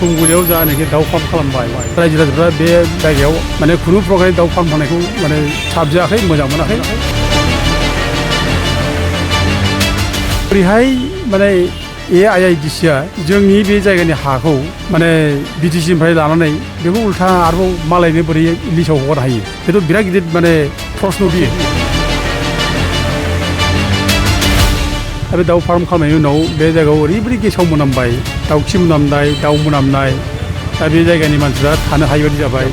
खुंगुरियाव जानाखि दाउ फार्म खालामबाय रायजो राजाफ्रा बे जायगायाव माने खुनु प्रकारनि दाउ फार्म खालामनायखौ माने साबजायाखै मोजां मोनाखै ओरैहाय माने AIIDC आ जोंनि बे जायगानि हाखौ माने BTC निफ्राय लानानै बेखौ उल्था आरोबाव मालायनो बोरै लिसाव हगारनो हायो बेथ' बिराद गिदिर माने प्रश्न बियो आरो दाउ फार्म खालामनायनि उनाव बे जायगायाव ओरैबायदि गेसाव मोनामबाय दाउखि मोनामनाय दाउ मोनामनाय दा बे जायगानि मानसिफ्रा थानो हायि बायदि जाबाय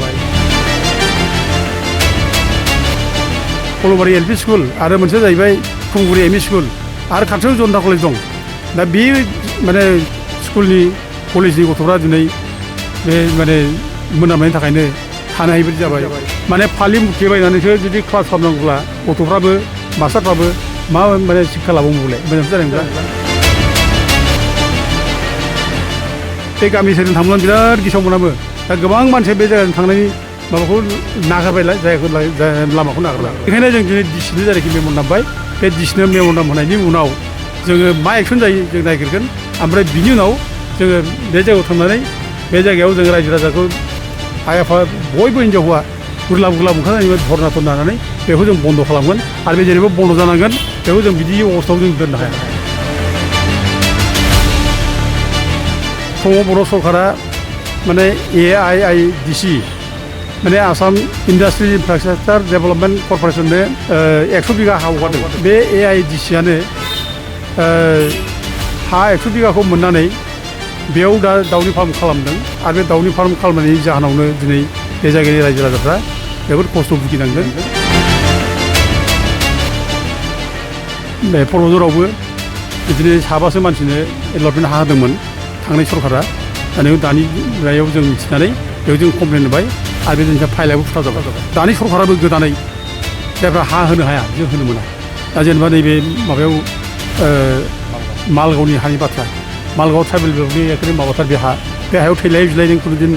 कलबारि LP स्कुल आरो मोनसे जाहैबाय खुंगुरि ME स्कुल आरो खाथियाव जनता कलेज दं दा बे माने स्कुलनि कलेजनि गथ'फ्रा दिनै बे माने मोनामनायनि थाखायनो थानो हायि बायदि जाबाय माने फालि मुथे बायनानैसो जुदि क्लास खालामनांगौब्ला गथ'फ्राबो मास्टारफ्राबो मा माने शिक्षा लाबावगौलाय मोजां जादोंब्ला बे गामि सेरजों थांब्ला बिराद गेसाव मोनामो दा गोबां मानसि बे जायगाजों थांनायनि माबाखौ नागारबायलाय जायगाखौ लामाखौ नागारला बेखायनो जों दिनै DCनो जायनाखि मेम'रेन्डाम होबाय बे DCनो मेम'रेन्डाम होनायनि उनाव जोङो मा एक्सन जायो जों नागिरगोन ओमफ्राय बिनि उनाव जोङो बे जायगायाव थांनानै बे जायगायाव जों रायजो राजाखौ आइ आफा बयबो हिनजाव हौवा गुरलाब गुरलाब ओंखारनानै धरना लानानै बेखौ जों बन्द' खालामगोन आरो बे जेरैबो बन्द' जानांगोन बेखौ जों बिदि अबस्थायाव जों दोननो हाया समाव बर' सरकारा माने AIIDC माने आसाम इन्डास्ट्रि इनफ्रास्ट्राक्चार डेभेलपमेन्ट कर्प'रेसननो 100 बिगा हा हगारदों बे AIIDC आनो हा 100 बिगाखौ मोननानै बेयाव दा दाउनि फार्म खालामदों आरो बे दाउनि फार्म खालामनायनि जाहोनावनो दिनै बे जायगानि रायजो राजाफ्रा जोबोद खस्थ' भुगिनांदों बे परजरावबो बिदिनो साबासो मानसिनो एलटमेन्ट हा होदोंमोन थांनाय सरकारा दानि रायाव जों मिथिनानै बेयाव जों कमप्लेन होबाय आरो बे जोंनिया फाइलाबो फुरा जाबाय दानि सरकाराबो गोदानै जायफ्रा हा होनो हाया जों होनो मोना दा जेनेबा नैबे माबायाव मालगावनि हानि बाथ्रा मालगाव ट्राइबेल बेल्टनि एखेबारे माबाथार बे हायाव थैलाय बिलाय जों खुनुदिन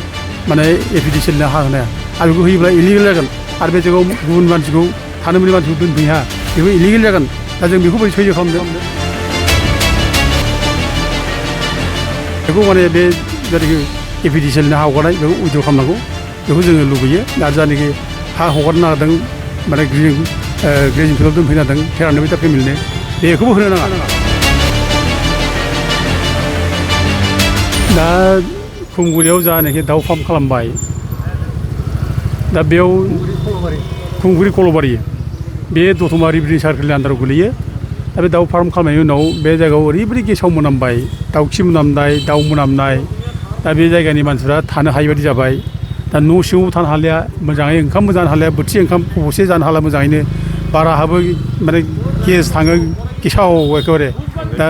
माने APDCनो हा होनो हाया आरो बेखौ होयोब्ला इलिगेल जागोन आरो बे जायगायाव गुबुन मानसिखौ थानो मोनै मानसिखौ दोनफैनो हाया बेबो इलिगेल जागोन दा जों बेखौ बोरै सैज्य खालामदों बेखौ माने बे जायनाखि APDCनो हा हगारनाय बेखौ उइद्र' खालामनांगौ बेखौ जोङो लुबैयो आरो जायनाखि हा हगारनो नागिरदों माने ग्रेजिं फिल्डआव दोनफैनो नागिरदों पेरानोमिटा फेमिलिनो बेखौबो होनो नाङा दा खुंगुरियाव जानाखि दाउ फार्म खालामबाय दा बेयाव खुंगुरि कलबारि बे दतमा रिभिनिउ सार्केलनि आन्दाराव गोलैयो दा बे दाउ फार्म खालामनायनि उनाव बे जायगायाव ओरैबायदि गेसाव मोनामबाय दाउखि मोनामनाय दाउ मोनामनाय दा बे जायगानि मानसिफ्रा थानो हायि बायदि जाबाय दा न' सिङाव थानो हालिया मोजाङै ओंखामबो जानो हालिया बोथिसे ओंखाम खबसे जानो हाला मोजाङैनो बाराहाबो माने गेस थाङो गेसाव एखेबारे दा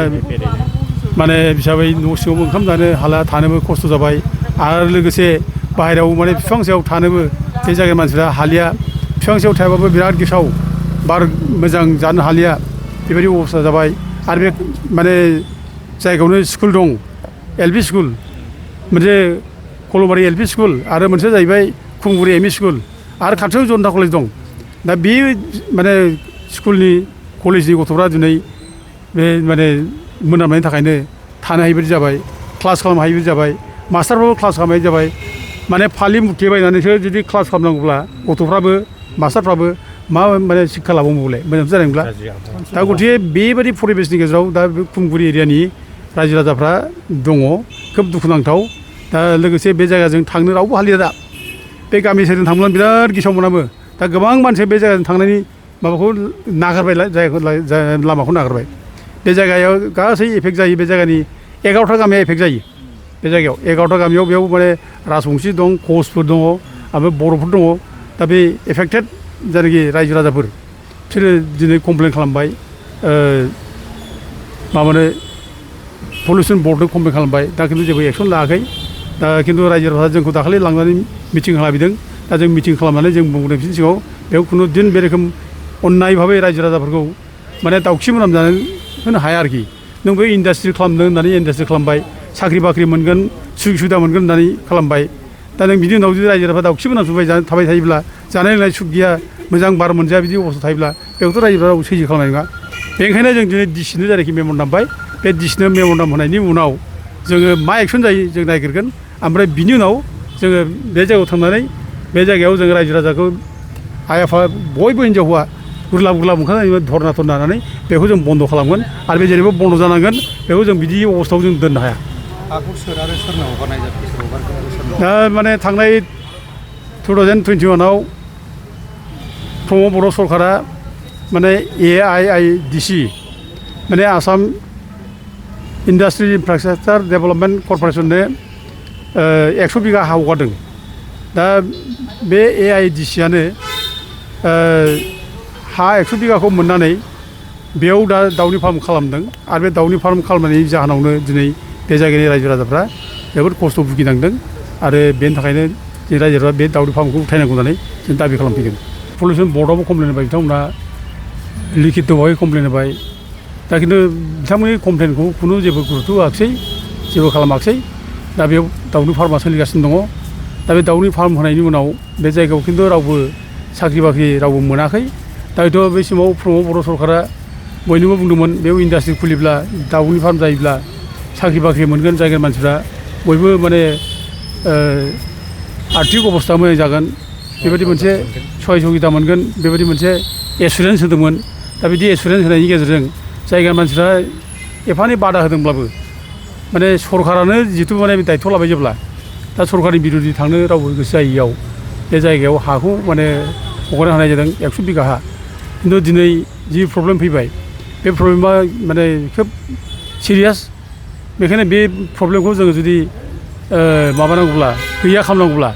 माने हिसाबै न' सिङावबो ओंखाम जानो हाला थानोबो खस्थ' जाबाय आरो लोगोसे बाहेरायाव माने बिफां सायाव थानोबो बे जायगानि मानसिफ्रा हालिया बिफां सायाव थायाबाबो बिराद गेसाव बार मोजां जानो हालिया बेबायदि अबस्था जाबाय आरो बे माने जायगायावनो स्कुल दं LP स्कुल मोनसे कलबारि LP स्कुल आरो मोनसे जाहैबाय खुंगुरि ME स्कुल आरो खाथियाव जनता कलेज दं दा बे माने स्कुलनि कलेजनि गथ'फ्रा दिनै बे माने मोनामनायनि थाखायनो थानो हायि बायदि जाबाय क्लास खालामनो हायि बायदि जाबाय मास्टारफ्राबो क्लास खालामनो हायि जाबाय माने फालि मुथे बायनानैसो जुदि क्लास खालामनांगौब्ला गथ'फ्राबो मास्टारफ्राबो मा माने शिक्षा लाबावगौलाय मोजां जादोंब्ला दा गथिखे बेबायदि परिबेसनि गेजेराव दा बे खुंगुरि एरियानि रायजो राजाफ्रा दङ खोब दुखुनांथाव दा लोगोसे बे जायगाजों थांनो रावबो हालिया दा बे गामि सेरजों थांब्ला बिराद गेसाव मोनामो दा गोबां मानसि बे जायगाजों थांनायनि माबाखौ नागारबायलाय जायगाखौ लामाखौ नागारबाय बे जायगायाव गासै एफेक्ट जायो बे जायगानि 11टा गामिया एफेक्ट जायो बे जायगायाव 11टा गामियाव बेयाव माने राजबंसि दं कचफोर दङ ओमफ्राय बर'फोर दङ दा बे एफेक्टेड जायनाखि रायजो राजाफोर बिसोरो दिनै कमप्लेन खालामबाय माबानो पलिउसन बर्डनो कमप्लेन खालामबाय दा खिन्थु जेबो एक्सन लायाखै दा खिन्थु रायजो राजाफ्रा जोंखौ दाखालि लांनानै मिटिं खालामहैदों दा जों मिटिं खालामनानै जों बुंदों बिसोरनि सिगाङाव बेयाव खुनु दिन बे रोखोम अननाय भाबै रायजो राजाफोरखौ माने दाउखि मोनामजानो होनो हाया आरोखि नों बे इन्डास्ट्रि खालामदों होननानै इन्डास्ट्रि खालामबाय साख्रि बाख्रि मोनगोन सुजुग सुबिदा मोनगोन होननानै खालामबाय दा नों बिनि उनाव जुदि रायजो राजाफ्रा दाउखि मोनामजुबबाय थाबाय थायोब्ला जानाय लोंनाय सुख गैया मोजां बार मोनजाया बिदि अबस्था थायोब्ला बेखौथ' रायजोफ्रा सैज्य खालामनाय नङा बेनिखायनो जों दिनै DCनो जायनाखि मेम'रेन्डाम होबाय बे DCनो मेम'रेन्डाम होनायनि उनाव जोङो मा एक्सन जायो जों नागिरगोन ओमफ्राय बिनि उनाव जोङो बे जायगायाव थांनानै बे जायगायाव जों रायजो राजाखौ आइ आफा बयबो हिनजाव हौवा गुरलाब गुरलाब ओंखारनानै धरना लानानै बेखौ जों बन्द' खालामगोन आरो बे जेरैबो बन्द' जानांगोन बेखौ जों बिदि अबस्थायाव जों दोननो हाया। हाखौ सोर आरो सोरनो हगारनाय जादों सोर हगारगोन आरो सोरनो दा माने थांनाय 2021 आव प्रमद बर' सरकारा माने AIIDC माने आसाम इन्डास्ट्रि इनफ्रास्ट्राक्चार डेभेलपमेन्ट कर्प'रेसननो 100 बिगा हा हगारदों। दा बे AIIDC आनो हा 100 बिगाखौ मोननानै बेयाव दा दाउनि फार्म खालामदों आरो बे दाउनि फार्म खालामनायनि जाहोनावनो दिनै बे जायगानि रायजो राजाफ्रा जोबोद खस्थ' भुगिनांदों आरो बेनि थाखायनो जों रायजोफ्रा बे दाउनि फार्मखौ उठायनांगौ होननानै जों दाबि खालामफैदों। पलिउसन बर्डआवबो कमप्लेन होबाय बिथांमोना लिखित भाबै कमप्लेन होबाय दा खिन्थु बिथांमोननि कमप्लेनखौ खुनु जेबो गुरुत्व होआखिसै जेबो खालामाखिसै। दा बेयाव दाउनि फार्मा सोलिगासिनो दङ। दा बे दाउनि फार्म होनायनि उनाव बे जायगायाव खिन्थु रावबो साख्रि बाख्रि रावबो मोनाखै। दा हयथ' बे समाव प्रमद बर' सरकारा बयनोबो बुंदोंमोन बेयाव इन्डास्ट्रि खुलिब्ला दाउनि फार्म जायोब्ला साख्रि बाख्रि मोनगोन जायगानि मानसिफ्रा बयबो माने आर्थिक अबस्था मोजां जागोन बेबायदि मोनसे सहयगिता मोनगोन बेबायदि मोनसे एसुरेन्स होदोंमोन। दा बिदि एसुरेन्स होनायनि गेजेरजों जायगानि मानसिफ्रा एफानि बादा होदोंब्लाबो माने सरकारानो जिथु माने दायथ' लाबाय जेब्ला दा सरकारनि बिरोधि थांनो रावबो गोसो जायैयाव बे जायगायाव हाखौ माने हगारना होनाय जादों 100 बिगा हा। खिन्थु दिनै जि प्रब्लेम फैबाय बे प्रब्लेमा माने खोब सिरियास। बेखायनो बे प्रब्लेमखौ जोङो जुदि माबानांगौब्ला गैया खालामनांगौब्ला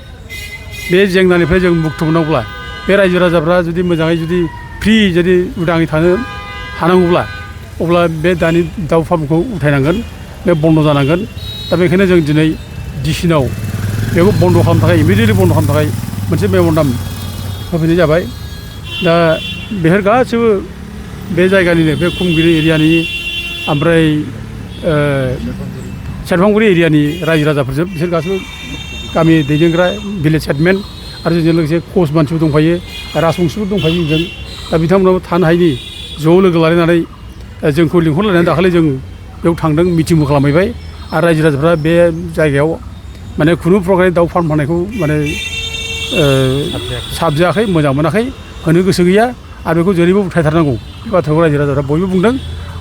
बे जेंनानिफ्राय जों मुक्त मोननांगौब्ला बे रायजो राजाफ्रा जुदि मोजाङै जुदि फ्रि जुदि उदाङै थानो हानांगौब्ला अब्ला बे दानि दाउ फार्मखौ उठायनांगोन बे बन्द' जानांगोन। दा बेखायनो जों दिनै डिसिनाव बेखौ बन्द' खालामनो थाखाय इमिडियेटलि बन्द' खालामनो थाखाय मोनसे मेम'रेन्डाम होफैनाय जाबाय। दा बेफोर गासैबो बे जायगानिनो बे खुंगिरि एरियानि ओमफ्राय सेरफांगुरि एरियानि रायजो राजाफोरजों बिसोर गासैबो गामि दैदेनग्रा भिलेज हेडमेन आरो जोंजों लोगोसे कच मानसिबो दंफायो राजबंसिबो दंफायो जों। दा बिथांमोनाबो थानो हायिनि ज' लोगो लालायनानै जोंखौ लिंहरलायनानै दाखालि जों बेयाव थांदों मिटिंबो खालामहैबाय आरो रायजो राजाफ्रा बे जायगायाव माने खुनु प्रकारनि दाउ फार्म होनायखौ माने साबजायाखै मोजां मोनाखै होनो गोसो गैया आरो बेखौ जेरैबो उठायथारनांगौ बे बाथ्राखौ रायजो राजाफ्रा बयबो बुंदों।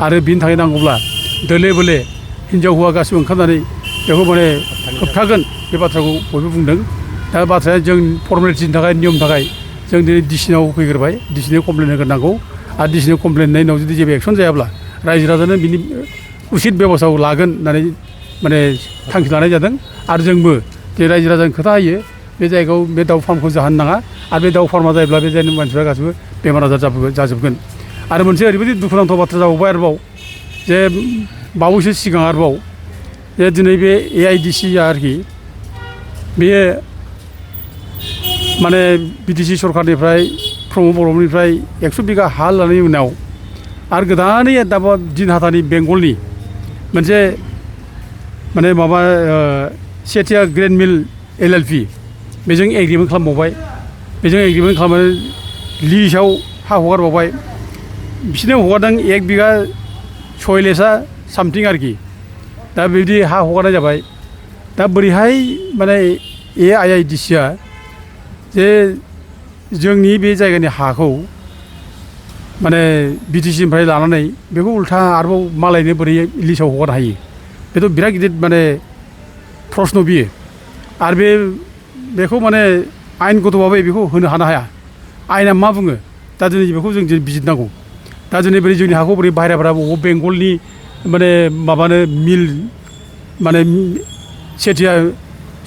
आरो बिनि थाखाय नांगौब्ला दोले बोले हिनजाव हौवा गासिबो ओंखारनानै बेखौ माने होबथागोन बे बाथ्राखौ बयबो बुंदों। दा बाथ्राया जों फर्मेलिटिनि थाखाय नियमनि थाखाय जों दिनै डिसिनाव फैग्रोबाय डिसिनो कमप्लेन होग्रोनांगौ आरो डिसिनो कमप्लेन होनायनि उनाव जुदि जेबो एक्सन जायाब्ला रायजो राजानो बिनि उचित बेबस्थाखौ लागोन होननानै माने थांखि लानाय जादों। आरो जोंबो जे रायजो राजानि खोथा होयो बे जायगायाव बे दाउ फार्मखौ जाहोनो नाङा आरो बे दाउ फार्मा जायोब्ला बे जायगानि मानसिफ्रा गासिबो बेमार आजार जाजोबगोन। आरो मोनसे ओरैबायदि दुखुनांथाव बाथ्रा जाबावबाय आरोबाव जे बावैसो सिगां आरोबाव जे दिनै बे AIIDC आरोखि बेयो माने BTC सरकारनिफ्राय प्रमद बर'निफ्राय 100 बिगा हा लानायनि उनाव आरो गोदानै दा दिन हाथानि बेंगलनि मोनसे माने माबा सेथिया ग्रेन मिल LLP बेजों एग्रिमेन्ट खालामबावबाय बेजों एग्रिमेन्ट खालामनानै लिजआव हा हगारबावबाय बिसोरनो हगारदों 1 बिगा सयलेसा सामथिं आरोखि। दा बिदि हा हगारनाय जाबाय। दा बोरैहाय माने AIIDC आ जे जोंनि बे जायगानि हाखौ माने BTC निफ्राय लानानै बेखौ उल्था आरोबाव मालायनो बोरै लिजआव हगारनो हायो बेथ' बिराद गिदिर माने प्रश्न बियो। आरो बेखौ माने आयेनगतभाबै बेखौ होनो हानो हाया। आयेना मा बुङो दा दिनै बेखौ जों बिजिरनांगौ। दा दिनै बोरै जोंनि हाखौ बोरै बाहेराफ्रा बबाव बेंगलनि माने माबानो मिल माने सेथिया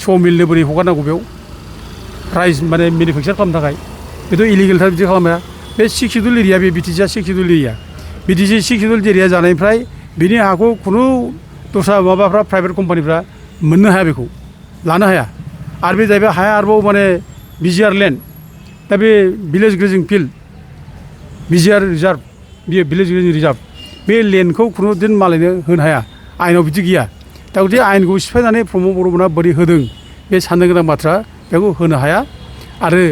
स' मिलनो बोरै हगारनांगौ बेयाव राइस माने मेनुफेक्सार खालामनो थाखाय बेथ' इलिगेलथार बिदि खालामाया। बे 6 सिडुल एरिया बे BTC आ 6 schedule area BTC 6 schedule area जानायनिफ्राय बिनि हाखौ खुनु दस्रा माबाफ्रा प्राइभेट कम्पानिफ्रा मोननो हाया बेखौ लानो हाया। आरो बे जाहैबाय हाया आरोबाव माने BGR लेन्ड दा बे भिलेज ग्रेजिं फिल्ड BGR रिजार्भ बियो भिलेज ग्रेजिं रिजार्भ बे लेन्डखौ खुनु दिन मालायनो होनो हाया आयेनाव बिदि गैया। दा गथिखे आयेनखौ सिफायनानै प्रमद बर'मोनहा बोरै होदों बे साननो गोनां बाथ्रा बेखौ होनो हाया। आरो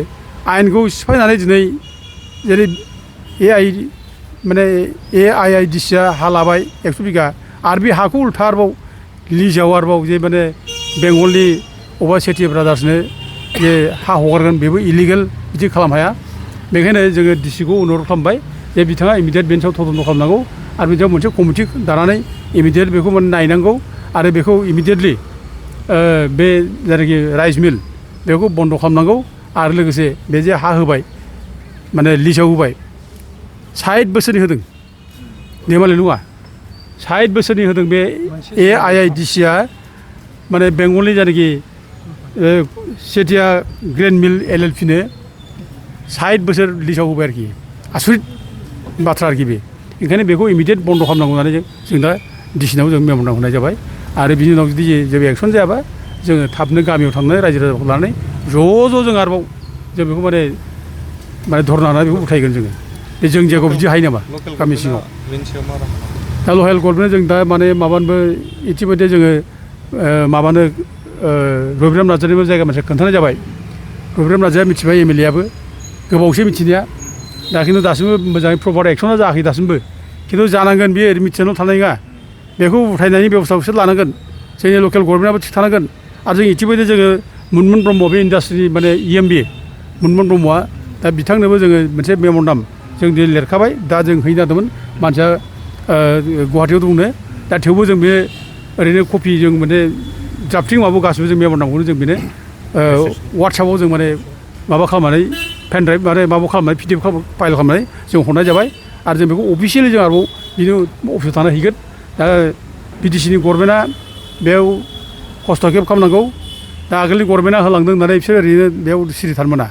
आयेनखौ सिफायनानै दिनै जेरै AIIDC आ हा लाबाय 100 बिगा आरो बे हाखौ उल्था आरोबाव लिजआव आरोबाव जे माने बेंगलनि अबा सेथि ब्रादार्सनो जे हा हगारगोन बेबो इलिगेल बिदि खालामनो हाया बेखायनो जोङो डिसिखौ अनुरद खालामबाय जे बिथाङा इमिडियेट बेन्सआव तदन्त खालामनांगौ आरो बिदियाव मोनसे कमिटि दानानै इमिडियेट बेखौ माने नायनांगौ आरो बेखौ इमिडियेटलि बे जायनाखि राइस मिल बेखौ बन्द' खालामनांगौ आरो लोगोसे बे जे हा होबाय माने लिजआव होबाय 60 बोसोरनि होदों देमालि नङा 60 बोसोरनि होदों बे AIIDCआ माने बेंगलनि जायनाखि सेथिया ग्रेन मिल LLPनो 60 बोसोर लिजआव होबाय आरोखि आसरित बाथ्रा आरोखि बे ओंखायनो बेखौ इमिडियेट बन्द' खालामनांगौ होननानै जों दा डिसिनाव जों मेम'रेन्डाम होनाय जाबाय आरो बिनि उनाव जुदि जेबो एक्सन जायाबा जोङो थाबनो गामियाव थांनानै रायजो राजाखौ लानानै ज' जों आरोबाव जों बेखौ माने धरना होनानै बेखौ उथायगोन जोङो बे जों जायगायाव बिदि हायो नामा गामि सिङाव दा लकेल गभर्नमेन्ट जों दा माने माबानोबो इतिमध्य जोङो माबानो रबिराम नार्जारिनोबो जायगा मोनसे खोन्थानाय जाबाय रबिराम नार्जारिया मिथिबाय MLA आबो गोबावसै मिथिनाया दा खिन्थु दासिमबो मोजाङै प्रपार एक्सना जायाखै दासिमबो खिन्थु जानांगोन बेयो ओरै मिथिनायल' थानाय नङा बेखौ उथायनायनि बेब'स्थाखौ बिसोर लानांगोन जोंनि लकेल गभर्नमेन्टआबो थिग थानांगोन आरो जों इतिमध्य जोङो मुनमुन ब्रह्म बे इन्डास्ट्रिनि माने EMB मुनमुन ब्रह्मआ दा बिथांनोबो जोङो मोनसे मेम'रेन्डाम जों दिनै लिरखाबाय दा जों हैनो नागिरदोंमोन मानसिया गुवाहाटियाव दंनो दा थेवबो जों बे ओरैनो कपि जों माने ड्राफ्टिं माबा गासिबो जों मेम'रेन्डामखौनो जों बेनो वाट्सएपआव जों माने माबा खालामनानै पेन ड्राइभ माने माबा खालामनानै PDF फाइल खालामनानै जों हरनाय जाबाय आरो जों बेखौ अफिसियेलि जों आरोबाव बिनि अफिसाव थांना हैगोन दा BDCनि गभर्नमेन्टआ बेयाव हस्तक्षेप खालामनांगौ दा आगोलनि गभर्नमेन्टआ होलांदों होननानै बिसोर ओरैनो बेयाव सिरि थानो मोना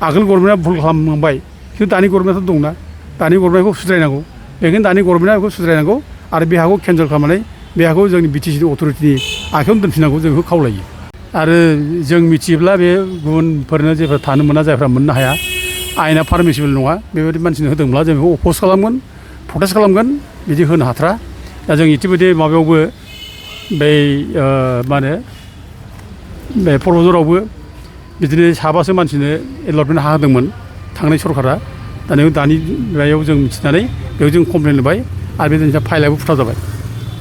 आगोल गभर्नमेन्टआ भुल खालामलांबाय खिन्थु दानि गभर्नमेन्टआथ' दंना दानि गभर्नमेन्टखौ सुद्रायनांगौ बेखायनो दानि गभर्नमेन्टआ बेखौ सुद्रायनांगौ आरो बे हाखौ केन्सेल खालामनानै बे हाखौ जोंनि BTCनि अथ'रिटिनि आखायावनो दोनफिननांगौ जों बेखौ खावलायो आरो जों मिथियोब्ला बे गुबुनफोरनो जेफ्रा थानो मोना जायफ्रा मोननो हाया आयेना पारमिसिबल नङा बेबायदि मानसिनो होदोंब्ला जों बेखौ अप'ज खालामगोन प्रटेस्ट खालामगोन बिदि होनो हाथारा दा जों इतिमध्य माबायावबो बै मा होनो बे परबजरावबो बिदिनो साबासो मानसिनो एलटमेन्ट हा होदोंमोन थांनाय सरकारा दानि बेयाव जों मिथिनानै बेयाव जों कमप्लेन होबाय आरो बे जोंहा फाइलाबो फुथाब जाबाय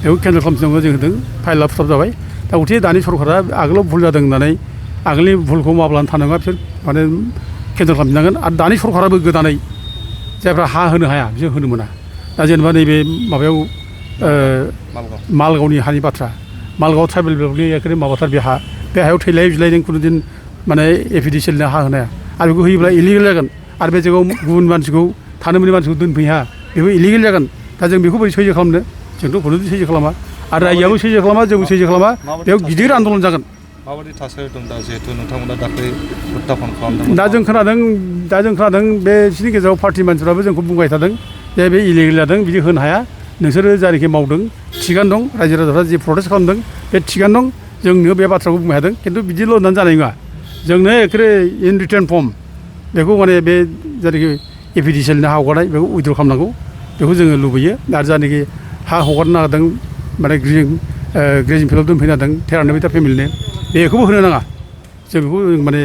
बेखौ केन्सेल खालामफिननांगौ जों होदों फाइला फुथाब जाबाय दा गथिखे दानि सरकारा आगोलाव भुल जादों होननानै आगोलनि भुलखौ माब्लानो थानाङा बिसोर माने केन्सेल खालामफिननांगोन आरो दानि सरकाराबो गोदानै जायफ्रा हा होनो हाया बिसोर होनो मोना दा जेनेबा नैबे माबायाव मालगावनि हानि बाथ्रा मालगाव ट्राइबेल ब्लकनि एखेबारे माबाथार बे हायाव थैलाय बिलाय नों खुनुदिन माने APDCLनो हा होनो हाया आरो बेखौ होयोब्ला इलिगेल जागोन आरो बे जायगायाव गुबुन मानसिखौ थानो मोनै मानसिखौ दोनफैनो हाया बेबो इलिगेल जागोन दा जों बेखौ बोरै सैज्य खालामनो जोंथ' खुनुदिन सैज्य खालामा आरो रायजोआबो सैज्य खालामा जोंबो सैज्य खालामा बेयाव गिदिर आन्दलन जागोन माबायदि थासारि दं दा जिहेतु नोंथांमोना दाख्लै उत्थापन खालामदों दा जों खोनादों बे बिसोरनि गेजेराव पार्टि मानसिफ्राबो जोंखौ बुंबाय थादों जे बे इलिगेल जादों बिदि होनो हाया नोंसोरो जायनाखि मावदों थिगानो दं रायजो राजाफ्रा जि प्रटेस्ट खालामदों बे थिगानो दं जोंनो बे बाथ्राखौ बुंबाय थादों खिन्थु बिदिल' होननानै जानाय नङा जोंनो एखेबारे इन रिटार्न फर्म बेखौ माने बे जायनाखि APDCLनो हा हगारनाय बेखौ उइद्र' खालामनांगौ बेखौ जोङो लुबैयो आरो जायनाखि हा हगारनो नागिरदों माने ग्रेजिं फिल्डआव दोनफैनो नागिरदों 93 फेमिलिनो बेखौबो होनो नाङा जों बेखौ माने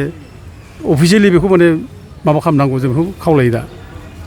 अफिसियेलि बेखौ माने माबा खालामनांगौ जों बेखौ खावलायो दा